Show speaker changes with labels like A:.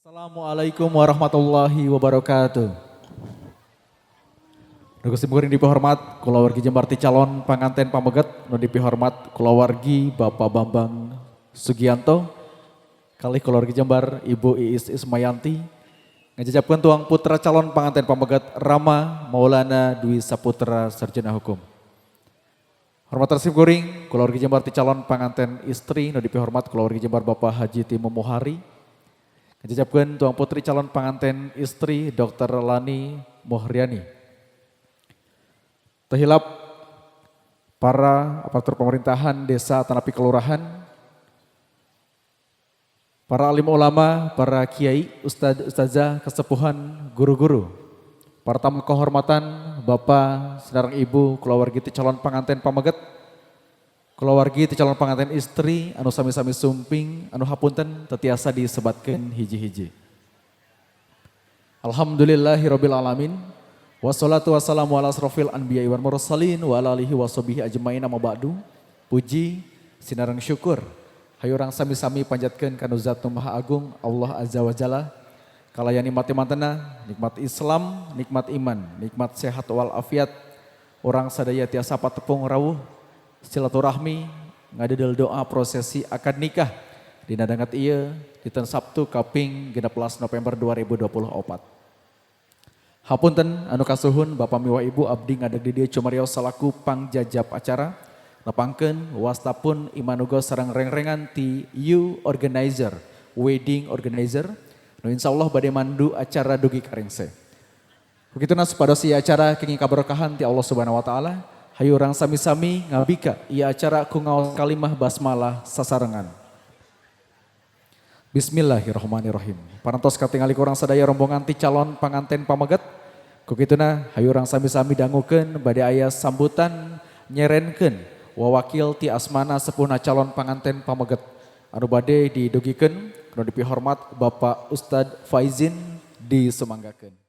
A: Assalamualaikum warahmatullahi wabarakatuh. Nu ku simkuring dipihormat kulawargi jembar ti calon panganten pameget, nu dipihormat kulawargi Bapak Bambang Sugianto kalih kulawargi jembar Ibu Iis Ismayanti, ngajajabkeun tuang putra calon panganten pameget Rama Maulana Dwi Saputra, Sarjana Hukum. Hormat simkuring kulawargi jembar ti calon panganten istri, nu dipihormat kulawargi jembar Bapak Haji Timo Muhari, ngajajabkeun tuang putri calon panganten istri Dr. Lani Muhriani. Teu hilap para aparatur pemerintahan desa atanapi kelurahan, para alim ulama, para kiai, ustad, ustazah, kesepuhan, guru-guru, para tamu kehormatan, bapak, sareng ibu, keluarga ti calon panganten pameget, keluarga ti calon panganten istri, anu sami-sami sumping, anu hapunten teu tiasa disebatkeun hiji-hiji. Alhamdulillahirabbil alamin. Wassalatu wassalamu ala asrofil anbiya wal mursalin wa ala alihi washabihi ajmain, amma ba'du. Puji sinareng syukur hayu urang sami-sami panjatkeun ka Zat Nu Maha Agung, Allah Azza wa Jalla, kalayan nikmat mantena, nikmat Islam, nikmat iman, nikmat sehat wal afiat. Urang sadaya tiasa patepung rawuh silaturahmi, ngadedel doa prosesi akad nikah dina danget ieu dinten Sabtu kaping 16 November 2024. Hapunten anu kasuhun, Bapak miwah Ibu, abdi ngadeg di dieu cumarios salaku pangjajab acara, nepangkeun wastapun imanuga sareng rengrengan ti You Organizer, wedding organizer, nu insyaallah bade mandu acara dugi ka rengse. Begituna supados ieu acara kenging kaberkahan ti Allah Subhanahu wa Taala, hayu urang sami-sami ngabika ieu acara ku ngaos kalimah basmalah sasarengan. Bismillahirrahmanirrahim. Parantos katingali ku urang sadaya rombongan ti calon panganten pameget. Kukituna hayu urang sami-sami dangukeun bade aya sambutan nyerenkeun wawakil ti asmana sepuhna calon panganten pameget anu bade didugikeun ku dipihormat Bapak Ustad Faizin, disumanggakeun.